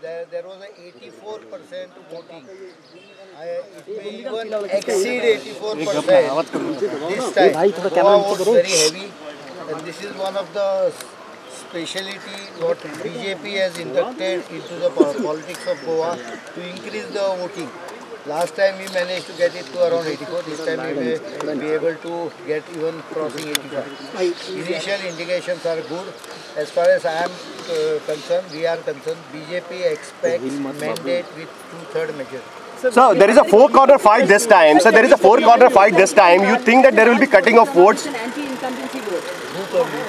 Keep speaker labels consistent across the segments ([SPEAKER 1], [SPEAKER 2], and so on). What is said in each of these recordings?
[SPEAKER 1] There was a 84% voting. It may even exceed 84% this time. Goa votes very heavy, and this is one of the speciality what BJP has inducted into the politics of Goa to increase the voting. Last time we managed to get it to around 84. This time we may be able to get even crossing 85. Initial indications are good. As far as I am concerned, we are concerned, BJP expects mandate with 2/3 majority.
[SPEAKER 2] So there is a four-corner fight this time. So there is a four-corner fight this time. You think that there will be cutting of votes?
[SPEAKER 3] It's an anti-incumbency vote. Who told you?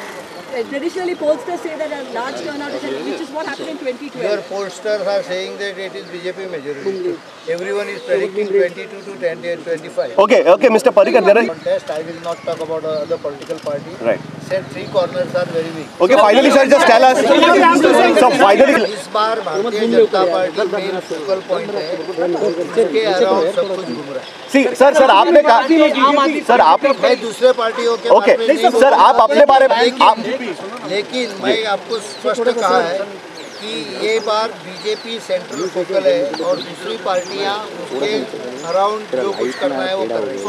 [SPEAKER 3] Traditionally, pollsters say that a large turnout is, which is what happened in 2012.
[SPEAKER 1] Your pollsters are saying that it is BJP majority. Everyone is predicting 22 to 20 and 25.
[SPEAKER 2] Okay, okay, Mr. Parrikar, there are
[SPEAKER 1] contest. I will not talk about other political party.
[SPEAKER 2] Right.
[SPEAKER 1] Said three corners are very weak.
[SPEAKER 2] Okay, finally, sir, just tell us. So finally,
[SPEAKER 1] is bar Bharatiya Janata party main focal point है, उसके around सब कुछ घूम रहा है.
[SPEAKER 2] See, sir, sir, आपने कहा, sir आप
[SPEAKER 1] मैं दूसरे पार्टियों के
[SPEAKER 2] ओके, सर आप अपने बारे में आप,
[SPEAKER 1] लेकिन मैं आपको स्पष्ट कहा है कि ये बार बीजेपी सेंट्रल फोकल है और दूसरी पार्टियां उसके अराउंड जो कुछ करना है वो कर रही है.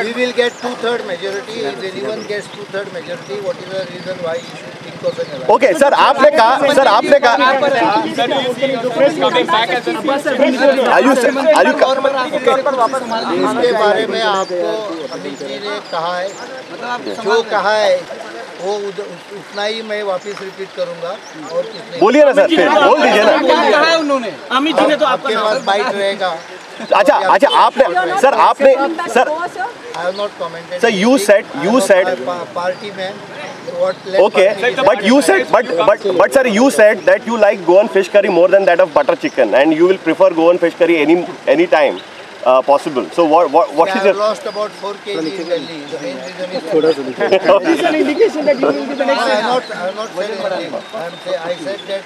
[SPEAKER 1] We will get 2/3 majority. If anyone gets 2/3 majority, what is the reason why you should think of an alliance?
[SPEAKER 2] Okay, sir, आपने कहा, सर आपने कहा, are you
[SPEAKER 1] इसके बारे में आपको अमित जी ने कहा है, जो कहा है वो उतना ही मैं वापस रिपीट करूंगा और कुछ नहीं.
[SPEAKER 2] बोलिए ना सर, फिर बोल दीजिए ना.
[SPEAKER 4] कहा है उन्होंने, अमित जी ने तो
[SPEAKER 1] आपके पास बाइट रहेगा.
[SPEAKER 2] अच्छा अच्छा, आपने सर, आपने sir,
[SPEAKER 1] I have not commented.
[SPEAKER 2] Sir, you said
[SPEAKER 1] party में
[SPEAKER 2] okay, but you said, but sir, you said that you like Goan fish curry more than that of butter chicken, and you will prefer Goan fish curry any time possible. So what is your?
[SPEAKER 1] I have lost about 4 kg in Delhi. The main reason is
[SPEAKER 4] this is an indication that you will be the next.
[SPEAKER 1] I have not said anything. I said that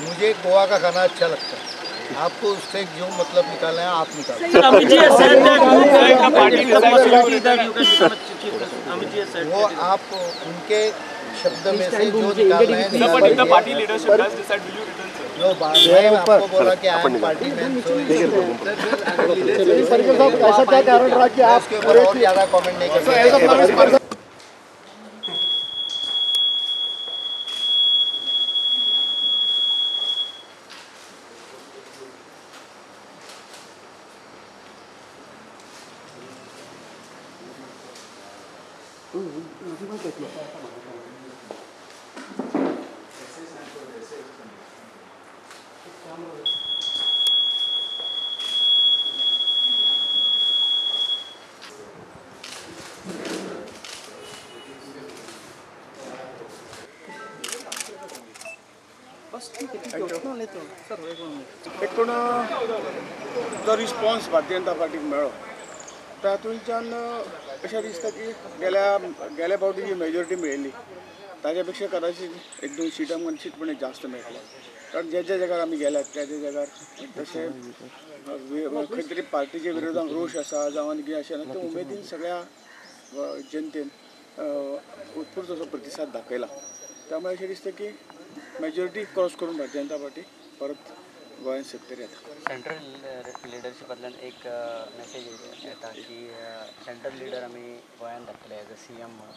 [SPEAKER 1] मुझे गोवा का खाना अच्छा लगता है. आपको उससे जो मतलब निकालना है आप निकालो.
[SPEAKER 4] Amit ji has said that the party is a possibility that you can become a chief minister. Amit ji has said
[SPEAKER 1] वो आप उनके शब्द में से जो निकालना है.
[SPEAKER 5] But if the party leadership does decide, will you return, sir?
[SPEAKER 1] No, मैं आपको बोला कि I am party man.
[SPEAKER 6] ऐसा क्या कारण रहा कि आप
[SPEAKER 1] उसके ऊपर और ज़्यादा कमेंट नहीं कर सकते.
[SPEAKER 7] एकूण जो रिस्पॉन्स भारतीय जनता पार्टीक मेळ्ळो तातूंतल्यान अशें दिसता की गेल्या फावटी जी मेजॉरिटी मेळिल्ली ताज्या पेक्षा कदाचित एक दोन सिटां निश्चितपणे जास्त मेळटले. कारण ज्या ज्या जाग्यार आमी गेल्यात त्या त्या जाग्यार तशें खंय तरी पार्टीच्या विरोधान रोश आसा जावं आनी कितें अशें ना, ते उमेदीन सगळ्या जनतेन उत्स्फूर्त असो प्रतिसाद दाखयला. त्यामुळे अशें दिसता की मेजॉरिटी क्रॉस करून भारतीय जनता पार्टी परत गोंयांत सत्तेर येता.
[SPEAKER 8] सेंट्रल लिडरशिपांतल्यान एक मेसेज येता की सेंट्रल लिडर आमी गोंयांत धाडटले एज अ सी एम म्हणून,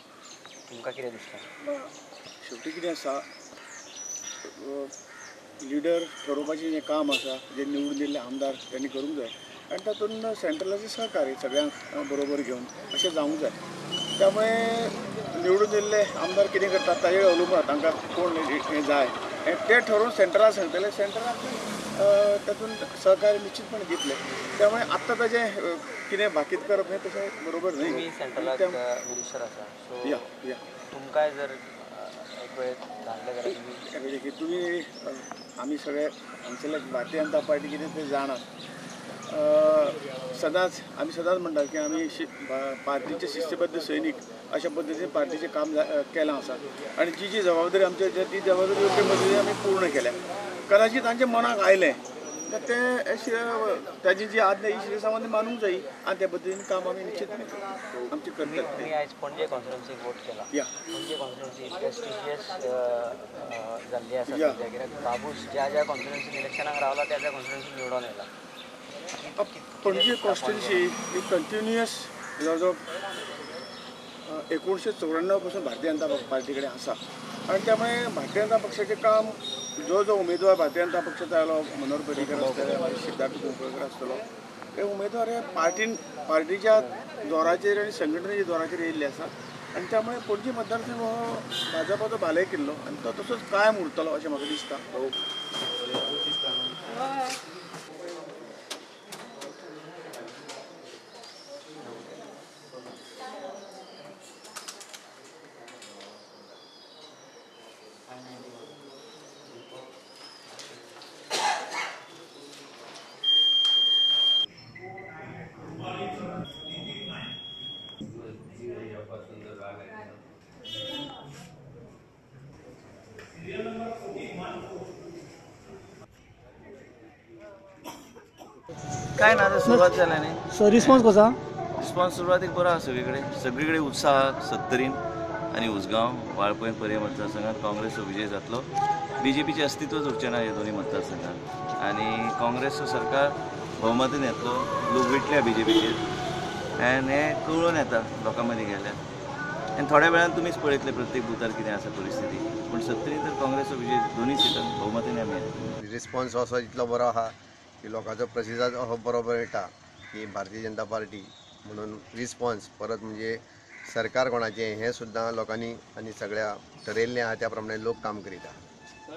[SPEAKER 8] तुमकां कितें दिसता?
[SPEAKER 7] शेवटी कितें आसा, लिडर ठरोवपाचें जें काम आसा जे निवडून दिल्ले आमदार त्यांनी करूंक जाय आनी तातूंत सेंट्रलाचें सहकार्य सगळ्यांक बरोबर घेवन अशें जावंक जाय. त्यामुळे निवडून दिल्ले आमदार कितें करतात ताजेर अवलंबून तांकां कोण हें जाय हें तें ठरोवन सेंट्रलाक सांगतले, सेंट्रलाक तातूंत सहकार्य निश्चितपणे दितले. त्यामुळे आत्तां ताजें कितें भाकीत करप हें तशें बरोबर न्ही.
[SPEAKER 8] तुमी सेंट्रलाक मिनिस्टर आसा, सो
[SPEAKER 7] या या
[SPEAKER 8] तुमकांय जर एक वेळ धाडलें जाल्यार
[SPEAKER 7] तुमी आमी सगळे हांगसरले भारतीय जनता पार्टी कितें तें जाणात. सदांच आमी सदांच म्हणटात की आमी पार्टीचे शिस्तबद्ध सैनीक अशा पद्दतीन पार्टीचें काम केलां आसा आनी जी जी जबाबदारी आमची ती जबाबदारी योग्य पद्दतीन आमी पूर्ण केल्या. कदाचित तांच्या मनाक आयलें तर तें ताजी जी आज्ञा ही शिरसामध्ये मानूंक जाय आनी त्या पद्दतीन काम आमी निश्चित आमचें करतात.
[SPEAKER 8] तुमी आयज पणजे कॉन्स्टिट्युएन्सीक वोट केला. पणजे कॉन्स्टिट्युएन्सी प्रेस्टिजियस जाल्ली आसा सद्या, कित्याक बाबूश ज्या ज्या कॉन्स्टिट्युएन्सीन इलेक्शनाक रावला त्या त्या कॉन्स्टिट्युएन्सीन निवडून येयला.
[SPEAKER 7] पणजे कॉन्स्टिट्युएन्सी ही कंटिन्युअस जवळ जवळ 1994 पासून भारतीय जनता पार्टी कडेन आसा आनी त्यामुळे भारतीय जनता पक्षाचें काम जो जो उमेदवार भारतीय जनता पक्षाचो आयलो, मनोहर पर्रीकर आसतले, मागीर सिद्धार्थ कुंकळकर आसतलो, हे उमेदवार हे पार्टीच्या जोराचेर आनी संघटनेच्या जोराचेर येयल्ले आसा आनी त्यामुळे पणजी मतदारसंघ हो भाजपाचो भाले किल्लो आनी तो तसोच कायम उरतलो अशें म्हाका दिसता.
[SPEAKER 9] काय ना आता सुरुवात झाल्या नाही.
[SPEAKER 6] सो रिस्पॉन्स कसा?
[SPEAKER 9] रिस्पॉन्स सुरवातीक बरो आसा, सगळीकडे सगळीकडे उत्साह. सत्तरीन आनी उसगांव वाळपय पर्यें मतदारसंघात काँग्रेसचो विजय जातलो. बीजेपीचें अस्तित्वच उरचें ना ह्या दोनूय मतदारसंघात आनी काँग्रेसचो सरकार भोवमतान येतलो. लोक विटल्या बीजेपीचेर आनी हें कळून येता लोकां मदीं गेल्यार आनी थोड्या वेळान तुमीच पळयतले प्रत्येक बुथार कितें आसा परिस्थिती. पूण सत्तरीन तर काँग्रेसचो विजय दोनूय सिटां भोवमतान आमी येतले.
[SPEAKER 10] रिस्पॉन्स असो इतलो बरो आहा की लोकांचो प्रतिसाद असो बरो मेळटा की भारतीय जनता पार्टी म्हणून रिस्पॉन्स परत म्हणजे सरकार कोणाचें हें सुद्दां लोकांनी आनी सगळ्या ठरयल्लें आहा त्या प्रमाणे लोक काम करीता.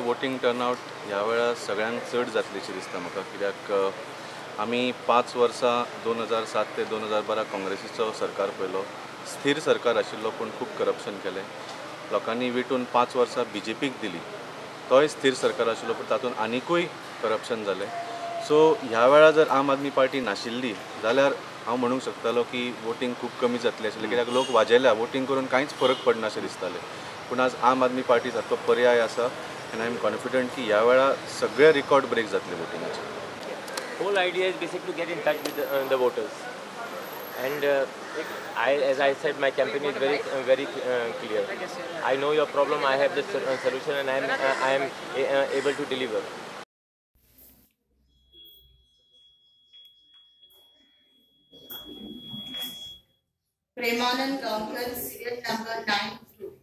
[SPEAKER 11] वोटींग टर्नआउट ह्या वेळार सगळ्यांक चड जातलीशी दिसता म्हाका, कित्याक आमी 5 वर्सां 2007 ते 2012 काँग्रेसीचो सरकार पळयलो. स्थिर सरकार आशिल्लो पूण खूब करप्शन केलें. लोकांनी विटून 5 वर्सां बीजेपीक दिली, तोय स्थिर सरकार आशिल्लो पूण तातूंत आनिकूय करप्शन जालें. सो ह्या वेळार जर आम आदमी पार्टी नाशिल्ली जाल्यार हांव म्हणूंक शकतालो की वोटींग खूब कमी जातलें आशिल्लें, कित्याक लोक वाजेल्या, वोटींग करून कांयच फरक पडना अशें दिसतालें. पूण आज आम आदमी पार्टी सारको पर्याय आसा आनी I am confident की ह्या वेळार सगळे रिकॉर्ड ब्रेक जातले वोटिंगाचे.
[SPEAKER 12] Whole idea is basically to get in touch with the voters, and as I said, my campaign is very very clear. I know your problem, I have the solution, and I am able to deliver.
[SPEAKER 13] Premanand Gaonkar, serial number 92.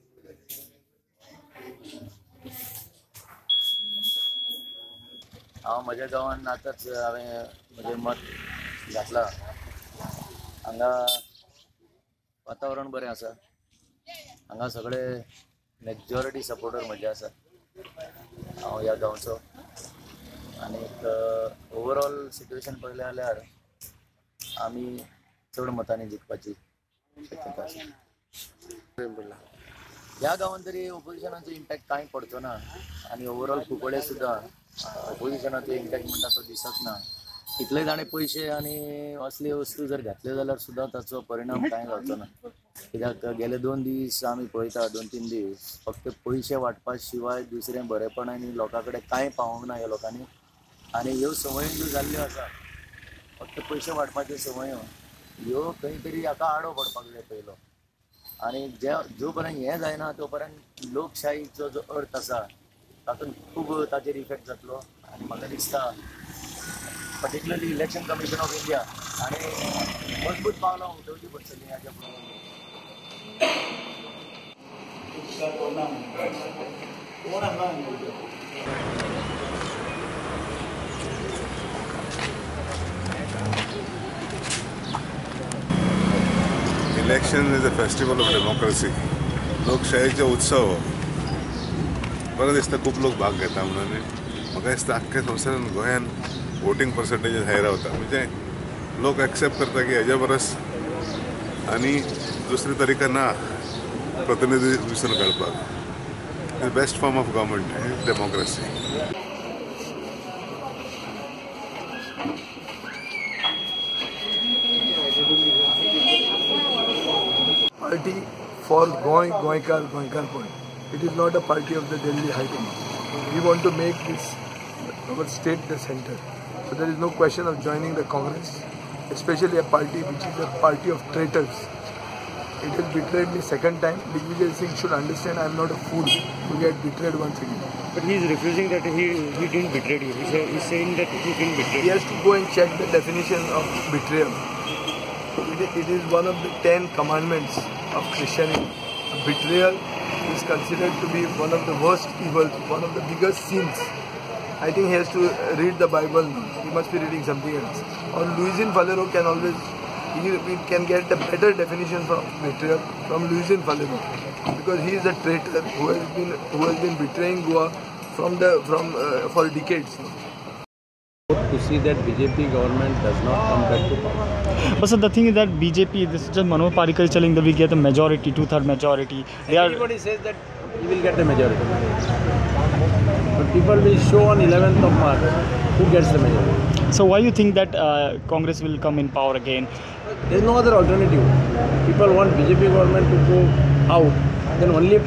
[SPEAKER 14] हांव म्हज्या गांवांत आतांच हांवें म्हजें मत घातलां. हांगा वातावरण बरें आसा, हांगा सगळे मेजॉरिटी सपोर्टर म्हजे आसा. हांव ह्या गांवचो आनीक ओवरऑल सिट्युएशन पळयलें जाल्यार आमी चड मतांनी जिखपाची शक्यता आसा. ह्या गांवांत तरी ओपोजिशनाचो इम्पॅक्ट कांय पडचो ना आनी ओवरऑल कुंकळे सुद्दां ओपोजिशनाचो इम्पॅक्ट म्हणटा तो दिसत ना. इतले जाणें पयशे आनी असले वस्तू जर घातल्यो जाल्यार सुद्दां ताचो परिणाम कांय जावचो ना, कित्याक गेले 2 दीस आमी पळयता, 2-3 दीस फक्त पयशे वांटपा शिवाय दुसरें बरेपण आनी लोकां कडेन कांय पावोंक ना ह्या लोकांनी. आनी ह्यो संवयो ज्यो जाल्ल्यो आसा फक्त पयशे वांटपाच्यो संवयो ह्यो खंय तरी हाका आडो पडपाक जाय पयलो. आनी जो पर्यंत हें जायना तो पर्यंत लोकशाहीचो जो अर्थ आसा तातूंत खूब ताचेर इफेक्ट जातलो. आनी म्हाका दिसता particularly election commission of India आनी मजबूत पावलां उठोवची पडटलीं हाच्या फुडें.
[SPEAKER 15] Election is a festival of democracy. लोकशाहीचो उत्सव. बरें दिसता खूब लोक भाग घेता म्हणून. म्हाका दिसता आख्ख्या संवसारान गोंयान वोटींग पर्संटेज हाय रावता, म्हणजे लोक एक्सेप्ट करता की हेज्या परस आनी दुसरी तरिका ना प्रतिनिधी विसरून काडपाक. The best form of government is democracy.
[SPEAKER 16] Party for Goa, Goenkar, Goenkarpon. It is not a party of the Delhi High Command. We want to make this our state the center. So there is no question of joining the Congress, especially a party which is a party of traitors. It has betrayed me second time. Digvijay Singh should understand I am not a fool to get betrayed once again.
[SPEAKER 17] But he is refusing that he didn't betray you. He is saying that he didn't betray you.
[SPEAKER 16] He has to go and check the definition of betrayal. It is one of the 10 commandments of Christianity. Betrayal is considered to be one of the worst evils, one of the biggest sins. I think he has to read the Bible now. He must be reading something else. Or Luizinho Faleiro can always, he can get a better definition from betrayal from Luizinho Faleiro, because he is a traitor who has been betraying Goa for decades.
[SPEAKER 18] To see that BJP government does not come back to power.
[SPEAKER 19] But so the thing is that BJP, this is just Manohar Parrikar is telling that we get the majority, two-third majority.
[SPEAKER 18] Everybody says that he will get the majority. But people will show on 11th of March who gets the majority.
[SPEAKER 19] So why you think that Congress will come in power again?
[SPEAKER 18] There is no other alternative. People want BJP government to go out. Then only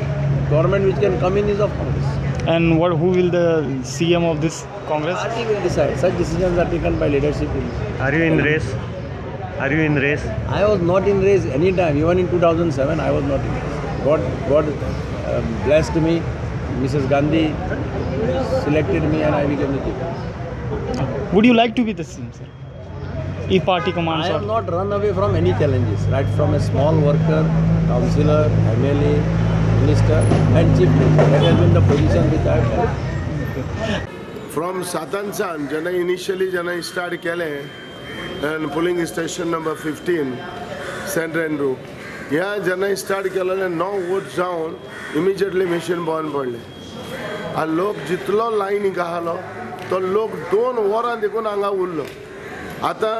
[SPEAKER 18] government which can come in is of Congress.
[SPEAKER 19] And who will the CM of this Congress?
[SPEAKER 18] Party will decide. Such decisions are taken by leadership.
[SPEAKER 17] Are you in race? Are you in race?
[SPEAKER 18] I was not in race any time. Even in 2007, I was not in race. God blessed me. Mrs. Gandhi selected me and I became the chief.
[SPEAKER 19] Would you like to be the CM, sir? If party commands?
[SPEAKER 18] I have not run away from any challenges. Right from a small worker, councillor, MLA, Minister and Chief Minister. That has been the position which I have held.
[SPEAKER 20] From Satansan, jana initially jana start kele and polling station number 15, Saint Andrew. Yeah, jana start kele 9 votes down, immediately machine बंद पडले. आ लोक जितलो लायनी घालो तो लोक 2 वरां देखून हांगा उरलो. आतां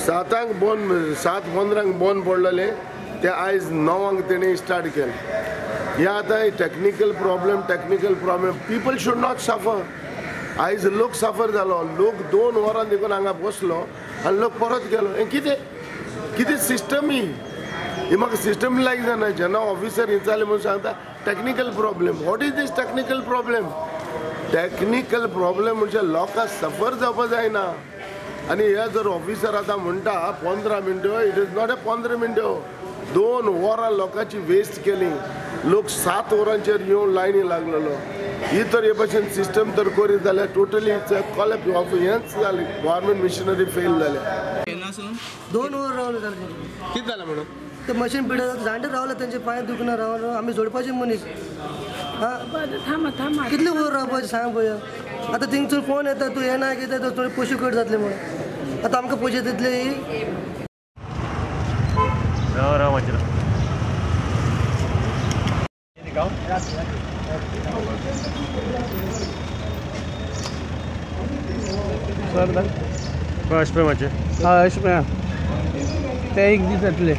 [SPEAKER 20] 7 बंद, 7:15 बंद पडलेले ते आयज 9 तेणे स्टार्ट केले. या आतां technical problem, people should not suffer. आयज लोक सफर जालो, लोक 2 वरां देखून हांगा बसलो आनी लोक परत गेलो. हें कितें कितें सिस्टम ही? ही म्हाका सिस्टम लायक जायना. जेन्ना ऑफिसर विचारले म्हणून सांगता technical problem. What is this technical problem? Technical problem म्हणजे लोकांक सफर जावपा जायना. आनी हे जर ऑफिसर आतां म्हणटा 15 मिनटो, it is not a 15 मिनटो. 2 वरां लोकांची वेस्ट केली. लोक 7 वरांचेर येवन लायनी लागलेलो. ही तर हे भशेन सिस्टम तर करीत जाल्यार टोटली कॉलेप ऑफ हेंच जालें. गव्हर्मेंट मिशनरी फेल जालें.
[SPEAKER 21] 2 वर रावले जालें.
[SPEAKER 20] कितें जालें म्हणून
[SPEAKER 21] ते मशीन पिडा जाणटे रावले, तेंचे पांय दुखना रावलो. आमी जोडपाचे मनीस कितले वर रावपाचें सांग पळोवया. आतां थिंगसून फोन येता, तूं येना कितें तर थोडे पयशे कट जातले म्हणून. आतां आमकां पयशे दितले ही.
[SPEAKER 17] राव राव मातशें. अशें पळय मातशें.
[SPEAKER 4] हय अशें पळय, ते एक दीस येतले.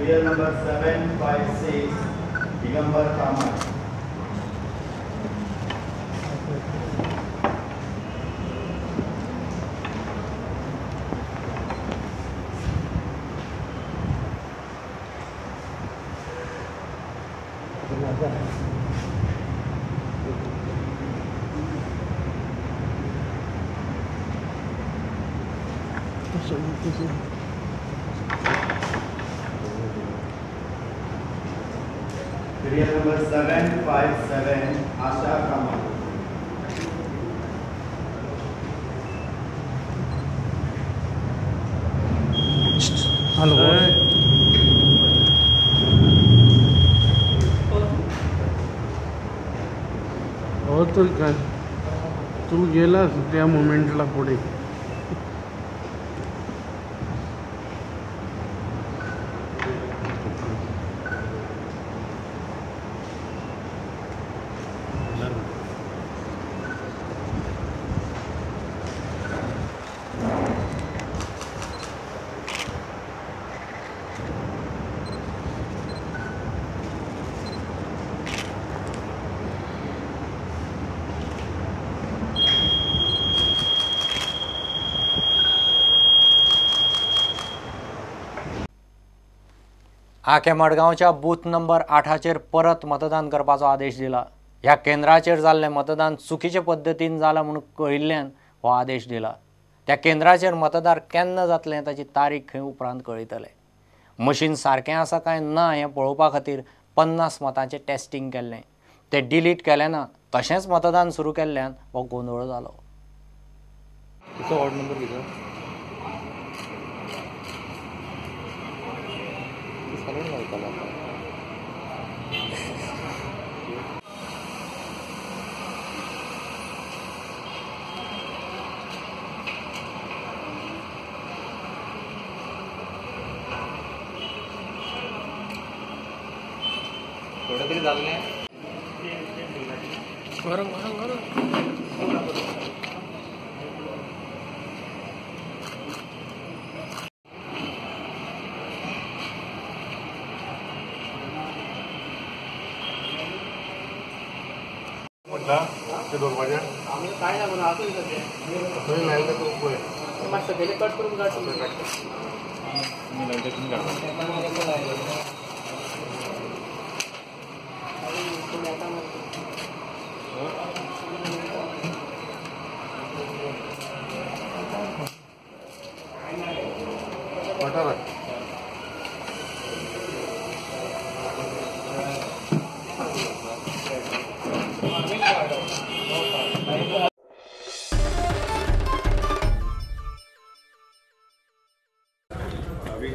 [SPEAKER 1] Serial number 756, Digambar Kamat. Serial number 757, Asha Kamat.
[SPEAKER 4] Hello. हो तर काय तू गेलास त्या मोमेंटला पुढे.
[SPEAKER 22] आखे मडगांवच्या बूथ नंबर 8चेर परत मतदान करपाचो आदेश दिला.
[SPEAKER 3] ह्या केंद्राचेर जाल्लें मतदान चुकीचे पद्दतीन जालां म्हूण कळिल्ल्यान हो आदेश दिला. त्या केंद्राचेर मतदार केन्ना जातलें ताची तारीख खंय उपरांत कळयतले. मशीन सारकें आसा काय ना हें पळोवपा खातीर 50 मतांचें टेस्टिंग केल्लें, तें डिलीट केलें ना, तशेंच मतदान सुरू केल्ल्यान हो गोंदळ जालो.
[SPEAKER 22] वॉर्ड नंबर कितें? थोडं तरी झालं नाही.
[SPEAKER 15] ते दवरपाचें
[SPEAKER 4] काय ना म्हणून आसूं
[SPEAKER 15] खंय लायला तो पळय
[SPEAKER 4] मातशें सकयलें कट करून काड.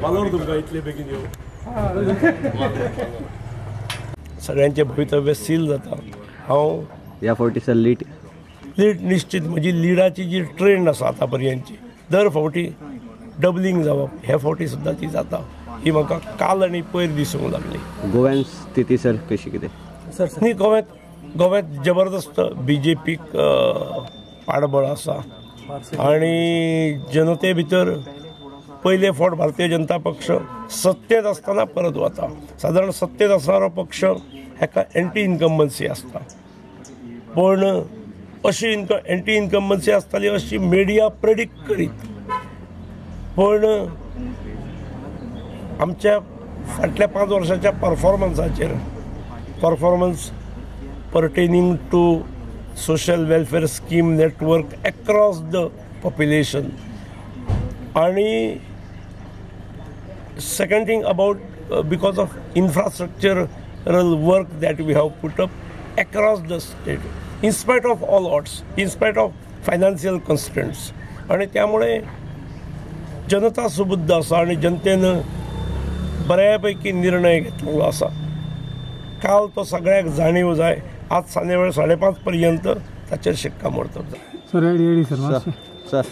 [SPEAKER 16] वालोर तुमकां इतले बेगीन येवं. सगळ्यांचें भवितव्य सील जाता. हांव
[SPEAKER 23] ह्या फावटी सर लीड
[SPEAKER 16] लीड निश्चित म्हजी लिडाची जी ट्रेंड आसा आतां पर्यंतची दर फावटी डबलिंग जावप हे फावटी सुद्दां ती जाता ही म्हाका काल आनी पयर दिसूंक लागली.
[SPEAKER 23] गोव्यान स्थिती सर कशी कितें?
[SPEAKER 16] सर न्ही, गोव्यांत जबरदस्त बी जे पीक पाठबळ आसा आनी जनते भितर पयले फावट भारतीय जनता पक्ष सत्तेत आसतना परत वता. सादारण सत्तेत आसणारो पक्ष हेका एंटी इनकम्बन्सी आसता, पूण अशी एंटी इनकम्बन्सी आसताली अशी मिडिया प्रेडिक्ट करीत, पूण आमच्या फाटल्या 5 वर्साच्या परफॉर्मन्साचेर, performance pertaining to social welfare scheme network across the population आणि second thing about because of infrastructural work that we have put up across the state in spite of all odds, in spite of financial constraints. आणि त्यामुळे जनता सुबुद्ध आसा आणि जनतेन बऱ्यापैकी निर्णय घेतलेलो आसा. काल तो सगळ्याक जाणीव जाय. आज सांजे वेळ 5:30 पर्यंत ताचेर शिक्कामोर्तब जाय.
[SPEAKER 23] सर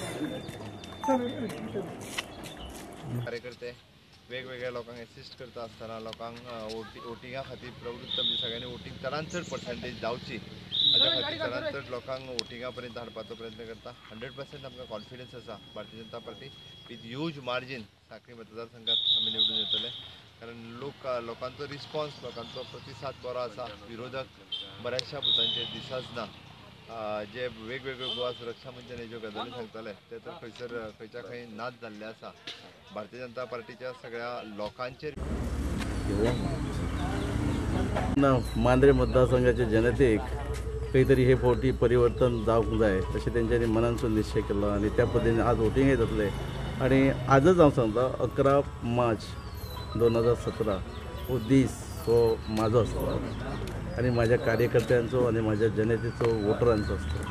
[SPEAKER 10] कार्यकर्ते वेगवेगळ्या लोकांक एसिस्ट करता आसतना लोकांक वोटिंगा खातीर प्रवृत्त म्हणजे सगळ्यांनी वोटींग चडांत चड पर्संटेज जावची हाज्या खातीर चडांत चड लोकांक वोटिंगा पर्यंत हाडपाचो प्रयत्न करता. 100% आमकां कॉन्फिडन्स आसा Bharatiya Janata Party with huge margin Sanquelim मतदारसंघात आमी निवडून येतले, कारण लोकांचो रिस्पॉन्स, लोकांचो प्रतिसाद बरो आसा. विरोधक बऱ्याचशा बुथांचेर दिसच ना. जे वेगवेगळे गोवा सुरक्षा मंचान ज्यो गजाली सांगताले ते तर खंयसर खंयच्या खंय नाच जाल्ले आसा. भारतीय जनता पार्टीच्या सगळ्या लोकांचेर
[SPEAKER 24] ना मांद्रे मतदारसंघाच्या जनतेक खंय तरी हे फावटी परिवर्तन जावंक जाय अशें तेंच्यांनी मनानसून निश्चय केलो आनी त्या पद्दतीन आज वोटिंगय जातलें. आनी आजच हांव सांगता 11 मार्च 2017 हो दीस हो म्हाजो आसतलो आनी म्हाज्या कार्यकर्त्यांचो आनी म्हाज्या जनतेचो वोटरांचो आसतलो.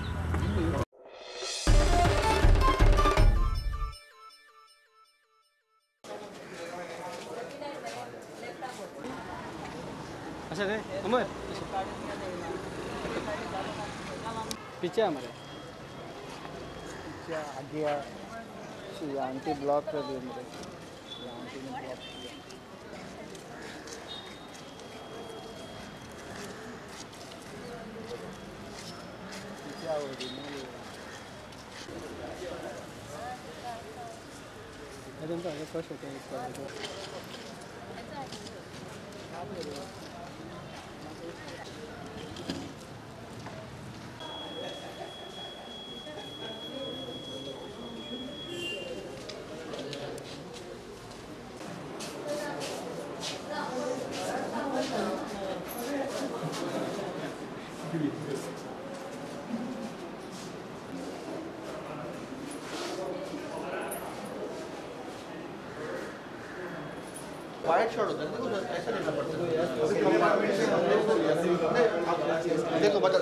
[SPEAKER 4] अमर पीछे हमारे
[SPEAKER 1] आगे आंटी ब्लॉक कर दिए मेरे, आंटी ने ब्लॉक किया. पीछे आओ जी,
[SPEAKER 4] नहीं तो फर्स्ट होते हैं
[SPEAKER 1] वाइट शॉट होता है, देखो ऐसा लेना पड़ता है। देखो बता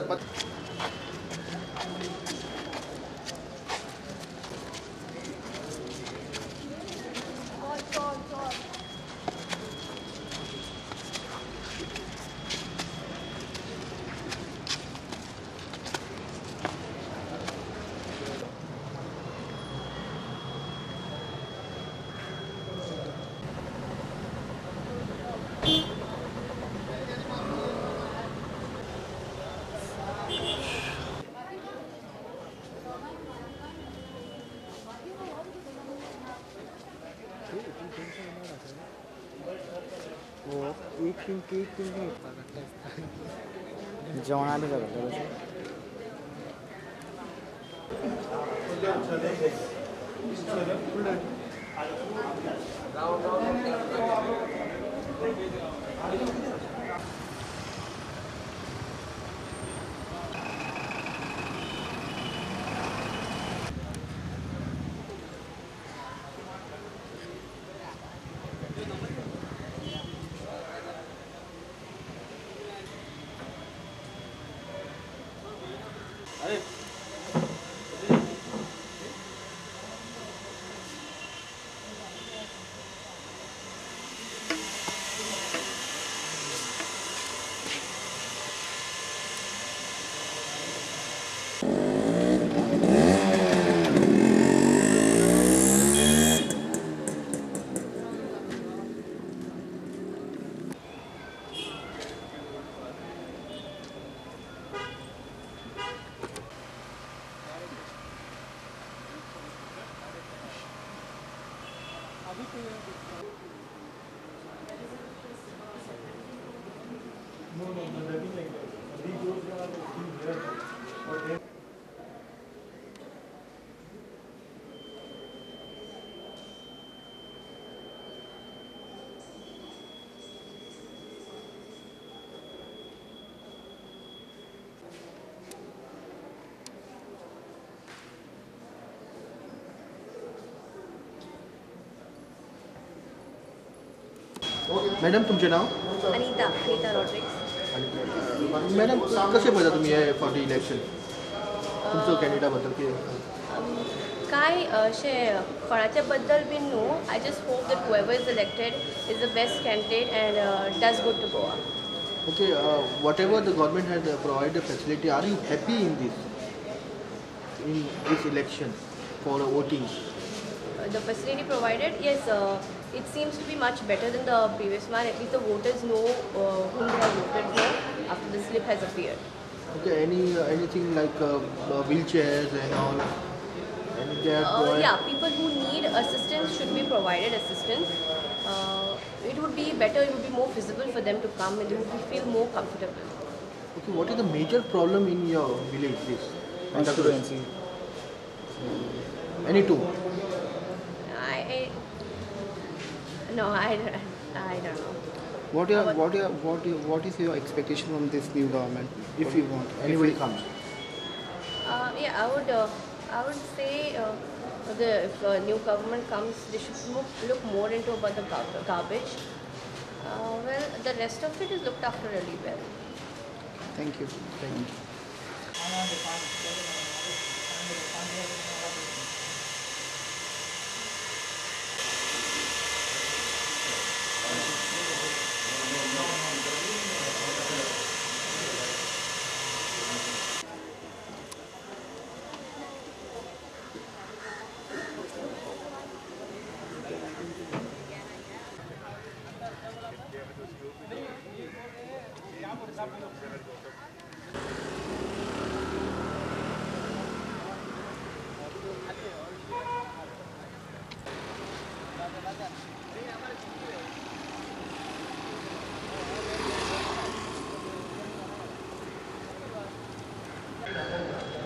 [SPEAKER 2] जेवणा बी जाता तशें.
[SPEAKER 1] मॅडम तुमचें नाव?
[SPEAKER 5] अनिता, अनिता रॉड्रिग्स.
[SPEAKER 1] मॅडम कशें पळयता तुमी हे फावटी इलेक्शन, तुमचो कॅन्डिडेटा बद्दल कितें?
[SPEAKER 5] काय अशें कोणाच्या बद्दल बीन न्हू, I just hope that whoever is elected is the best candidate and does good to Goa.
[SPEAKER 1] Okay, whatever the government has provide the facility, are you happy in this election for voting?
[SPEAKER 5] The facility provided, yes, it seems to be much better than the previous one. At least the voters know whom they have voted for after the slip has appeared.
[SPEAKER 1] Okay, anything like wheelchairs and all?
[SPEAKER 5] Yeah, people who need assistance should be provided assistance. It would be better, it would be more feasible for them to come and they would feel more comfortable.
[SPEAKER 1] Okay, what is the major problem in your village, this?
[SPEAKER 2] Constituency.
[SPEAKER 1] Any two?
[SPEAKER 5] No, I don't know.
[SPEAKER 2] What is your expectation from this new government? If you want,
[SPEAKER 1] anybody comes.
[SPEAKER 5] Yeah, I would say if a new government comes, they should look more into about the garbage. Well, the rest of it is looked after really well.
[SPEAKER 2] Thank you. Thank you.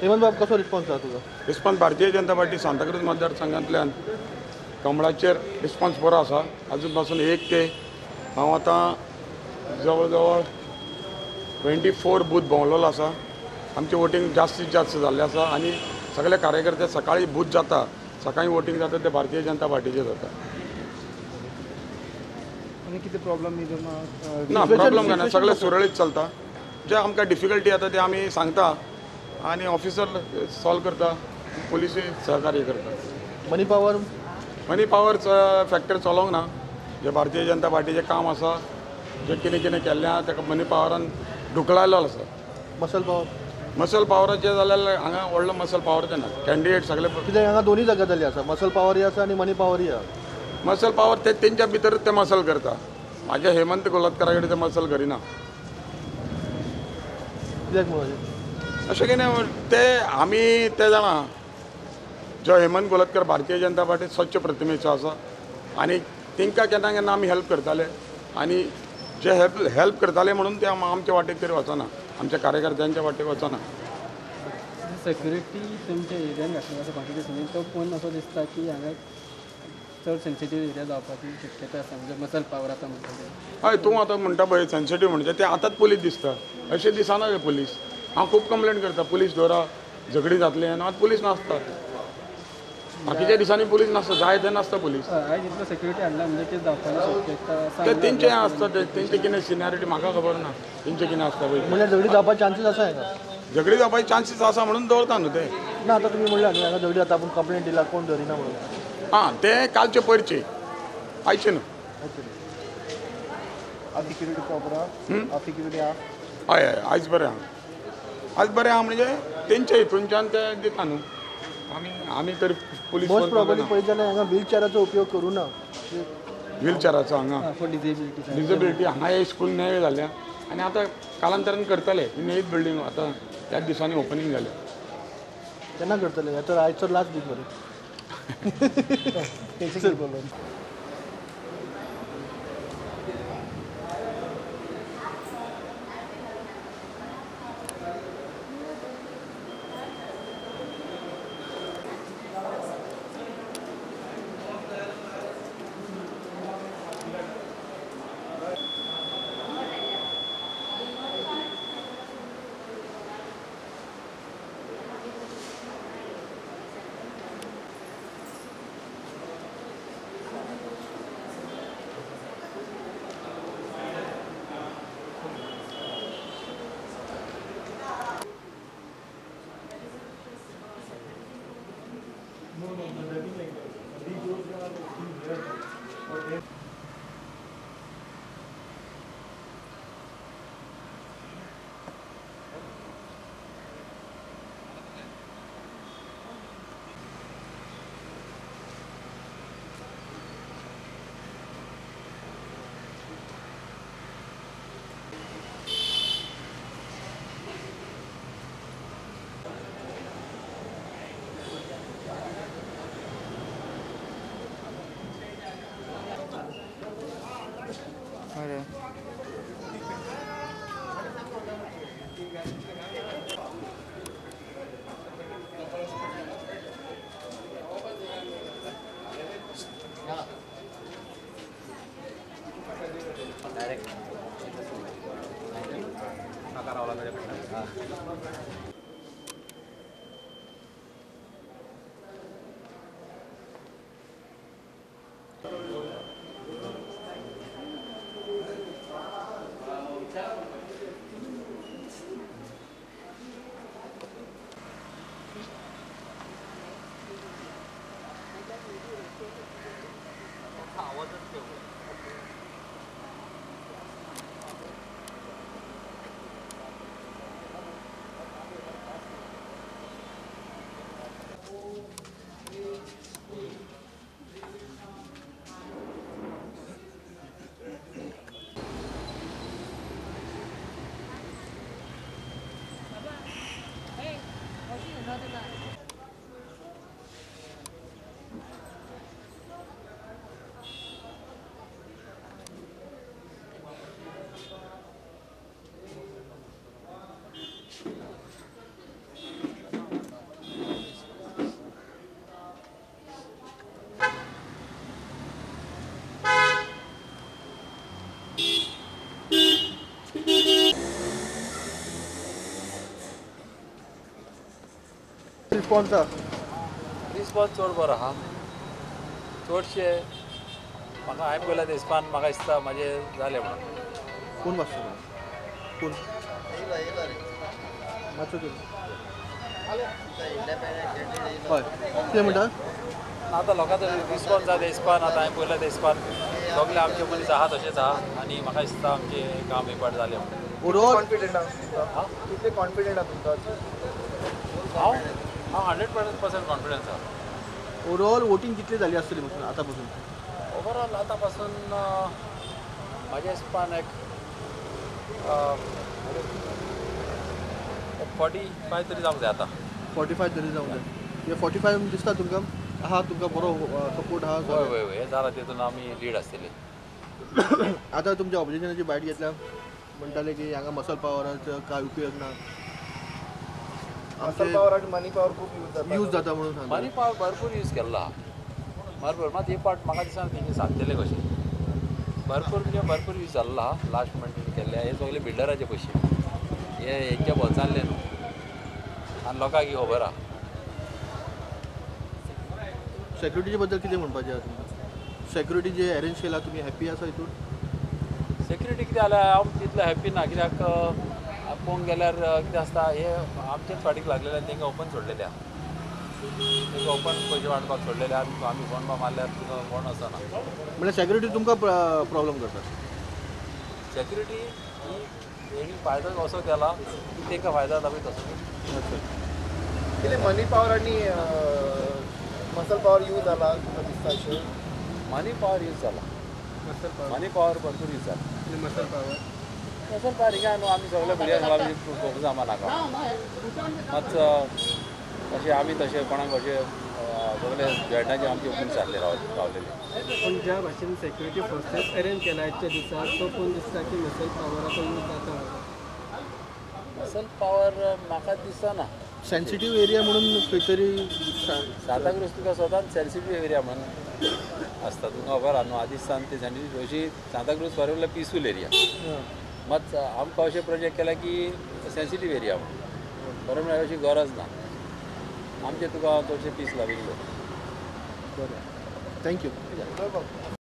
[SPEAKER 1] Hemant बाब, कसो response आसा तुजो?
[SPEAKER 7] Response Bharatiya Janata party Santa Cruz मतदारसंघांतल्यान कमळाचेर response बरो आसा. अजून पासून एक ते हांव आतां जवळ जवळ 24 बूथ भोंवलेलो आसा. आमचें वोटींग जास्तीत जास्त जाल्लें आसा आनी सगळे कार्यकर्ते सकाळी बूथ जाता, सकाळी वोटींग जाता ते भारतीय जनता पार्टीचे जाता.
[SPEAKER 2] आनी कितें प्रॉब्लम
[SPEAKER 7] ना? प्रॉब्लम काय ना, सगळें सुरळीत चलता. जे आमकां डिफिकल्टी येता ते आमी सांगता आनी ऑफिसर सॉल्व करता, पोलिसूय सहकार्य करता.
[SPEAKER 1] Money power,
[SPEAKER 7] money power factor चलोवंक ना. जे भारतीय जनता पार्टीचें काम आसा, जे कितें कितें केल्लें आसा ताका मनी पावरान ढुकलायलो आसा.
[SPEAKER 1] मसल पावर,
[SPEAKER 7] मसल पावराचें जाल्यार हांगा व्हडलो मसल पावर ना. कॅन्डिडेट सगळे
[SPEAKER 1] कित्याक हांगा दोनूय जागा जाल्ली आसा, मसल पावरय आसा आनी मनी पावरय आसा.
[SPEAKER 7] मसल पावर ते तेंच्या भितर ते मसल करता. म्हाज्या हेमंत कोलतकरा कडेन ते मसल करिना.
[SPEAKER 1] कित्याक म्हणून
[SPEAKER 7] अशें कितें ते आमी ते जाणा. जो हेमंत कोलतकर भारतीय जनता पार्टी स्वच्छ प्रतिमेचो आसा आनी तांकां केन्ना केन्ना आमी हेल्प करताले आनी जे हेल्प करताले म्हणून ते आमच्या वाटेक तरी वचना, आमच्या कार्यकर्त्यांच्या वाटेक वचना.
[SPEAKER 6] सेक्युरिटी तुमच्या एरियान घातली आसा कॉन्स्टिट्युन्सीनी, तो पळोवन असो दिसता की हांगा चड सेन्सिटीव एरिया जावपाची शक्यता आसा, म्हणजे मसल पावर आतां म्हणटा ते.
[SPEAKER 7] हय, तूं आतां म्हणटा पळय सेन्सिटीव म्हणजे ते आतांच पोलीस दिसता, अशें दिसना ते पोलीस. हांव खूब कंप्लेन करता, पोलीस दवरा, झगडीं जातलीं आनी आतां पोलीस नासता. बाकीच्या दिसांनी पोलीस नासता, जाय ते नासता पोलीस.
[SPEAKER 6] आयज इतलो सेक्युरिटी हाडला म्हणजे कितें जावपाची शक्यता
[SPEAKER 7] ते तेंचें आसता, तेंचें कितें सिनियरिटी म्हाका खबर ना, तेंचें कितें आसता पळय.
[SPEAKER 1] म्हणल्यार झगडीं जावपाचे चान्सीस आसा हांगा?
[SPEAKER 7] झगडीं जावपाचे चान्सीस आसा म्हणून दवरता न्हू ते.
[SPEAKER 1] ना, आतां तुमी म्हणलें न्हू हांगा झगडीं जाता, आपूण कंप्लेन दिला कोण धरिना म्हणून.
[SPEAKER 7] आं, ते कालचे पयरचे, आयचे न्हू.
[SPEAKER 2] सिक्युरिटी प्रॉपर आहा? सिक्युरिटी आहा?
[SPEAKER 7] हय हय, आयज बरें आहा, आयज बरें आहा. म्हणजे तेंचे हितूनच्यान ते दिता न्हू. आमी आमी तर पुलीस
[SPEAKER 1] मोस्ट प्रॉबली पळयत जाल्यार हांगा व्हीलचॅराचो उपयोग करूं ना.
[SPEAKER 7] व्हीलचॅराचो हांगा डिसेबिलिटी हांगा हे स्कूल नवे जाल्या आनी आतां कालांतरान करतले. ही नवीच बिल्डींग आतां ह्याच दिसांनी ओपनींग जालें.
[SPEAKER 1] केन्ना करतले? हे तर आयचो लास्ट दीस मरे.
[SPEAKER 2] रिस्पॉन्स आहा?
[SPEAKER 22] रिस्पॉन्स चड बरो आहा. चडशे म्हाका हांवें पळयला ते हिसपान म्हाका दिसता म्हाजें जालें म्हणून.
[SPEAKER 2] कोण वाचता? कोण मातसो हय कितें म्हणटा?
[SPEAKER 22] आतां लोकांचो रिस्पॉन्स आहा ते हिसपान. आतां हांवें पळयला ते हिसपान सगळे आमचे मनीस आहा तशेंच आहा आनी म्हाका दिसता आमचें काम एक फावट जालें म्हणून.
[SPEAKER 2] ओवरऑल कॉन्फिडंट आहा? कितले कॉन्फिडंट आहा तुमकां?
[SPEAKER 22] हांव 100% कॉन्फिडन्स आहा.
[SPEAKER 2] ओवरऑल वोटींग कितली जाली आसतली पसून आतां पसून?
[SPEAKER 22] ओवरऑल आतां पासून म्हाज्या हिसपान एक 45 तरी जावंक जाय आतां.
[SPEAKER 2] 45 तरी जावंक जाय. 45 दिसता तुमकां आहा तुमकां बरो सपोर्ट आहा?
[SPEAKER 22] हय हय हय, हें जाला तितून आमी लीड आसतली.
[SPEAKER 2] आतां तुमच्या ऑपोजिशनाची बायट घेतल्या म्हणटाले की हांगा मसल पावराचो काय उपयोग ना,
[SPEAKER 1] मसल पावर आनी मनी पावर खूब यूज जाता,
[SPEAKER 2] यूज जाता म्हणून सांगता.
[SPEAKER 22] मनी पावर भरपूर यूज केल्लो आहा भरपूर. मात हे पार्ट म्हाका दिसना तेंचे सांगतले कशें. भरपूर म्हणजे भरपूर यूज जाल्लो आहा लास्ट मुमेंट केल्ले. हे सगळे बिल्डराचे पयशे हे हेंच्या बोल्सांतले न्हू आनी लोकांक ही खबर आहा.
[SPEAKER 2] सेक्युरिटीचे बद्दल कितें म्हणपाचें आहा तुमकां? सेक्युरिटी जे अरेंज केला तुमी हॅप्पी आसा हितून?
[SPEAKER 22] सेक्युरिटी कितें जाल्यार हांव तितलो हॅप्पी ना, कित्याक पळोवंक गेल्यार कितें आसता हे आमचेच फाटीक लागलेले आनी तांकां ओपन सोडलेले आहा. तांकां ओपन पयशे वांटपाक सोडलेले आनी आमी फोन मारल्यार तुका कोण वचना.
[SPEAKER 2] म्हणल्यार सेक्युरिटी तुमकां प्रॉब्लम करता?
[SPEAKER 22] सेक्युरिटी ही हेणी फायदो असो केला की तांकां फायदो जाता पळय तसो.
[SPEAKER 1] कितें मनी पावर आनी मसल पावर यूज जाला तुमकां दिसता अशें?
[SPEAKER 22] मनी पावर यूज जाला, मनी पावर भरपूर यूज जाला.
[SPEAKER 6] मसल पावर
[SPEAKER 22] मसल पावर हिंगा न्हू आमी सगळे भुरग्यांक आमी फोकस आमा नाका मात तशें आमी तशें कोणाक अशें सगळे जॉयंटाचे आमचे मनीस आसले रावलेले.
[SPEAKER 6] पूण ज्या भाशेन सेक्युरिटी फोर्सेस अरेंज केला आयच्या दिसा तो पळोवन दिसता की मसल पावराचो यूज जाता.
[SPEAKER 22] मसल पावर म्हाका दिसना.
[SPEAKER 2] सेन्सिटीव एरिया म्हणून खंय तरी
[SPEAKER 22] सांताक्रूज तुका स्वताच सेन्सिटीव एरिया म्हणून आसता तुमकां खबर आहा न्हू. आदींच सावन ती सेन्सिटीव अशी सांताक्रूज फॉर पिसफूल एरिया. मात आमकां अशें प्रोजेक्ट केला की सेन्सिटीव एरिया म्हणून बरें म्हळ्यार अशी गरज ना आमचें तुका चडशें पीस लाभिल्लें.
[SPEAKER 2] बरें, thank you.